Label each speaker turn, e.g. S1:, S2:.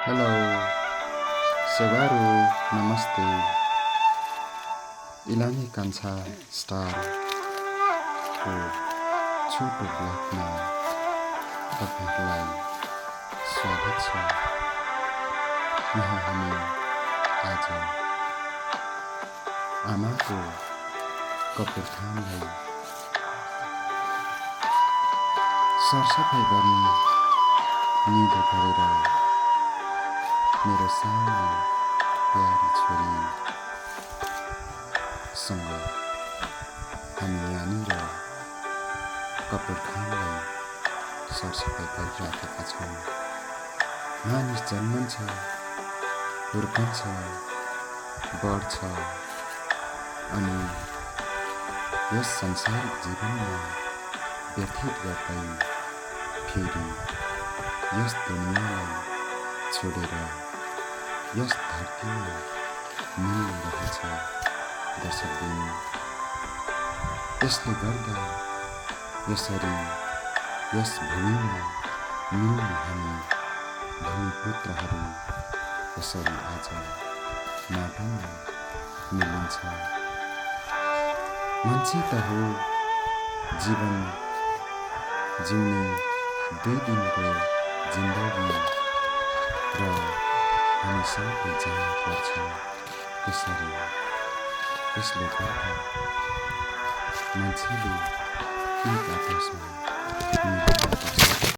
S1: Hello सेवारू नमस्ते इलामी कान्छा स्टारको छोटो ब्लगमा तपाईँहरूलाई स्वागत छ। यहाँ हामी आज आमाको कपुरथानलाई सरसफाइ गर्ने निधो गरेर मेरो सानो प्यारी छोरीसँग हामी यहाँनिर कपुरथानलाई सरसफाइ गरिराखेका छौँ। मानिस जन्मन्छ, हुर्कन्छ, बढ्छ अनि यस संसारिक जीवनमा व्यतीत गर्दै फेरि यस दुनियाँलाई छोडेर यस धरतीमा मिलिरहेछ दर्शकबिन। यसले गर्दा यसरी यस भूमिमा मिल्ने हामी भूमिपुत्रहरू यसरी आज माटोमा मिलिन्छ। मान्छे त हो जीवन जिउने 2 दिनको जिन्दगी र हामी सबै जान पर्छ त्यसरी। त्यसले गर्दा मान्छेले एक आपसमा मिल्नुपर्छ।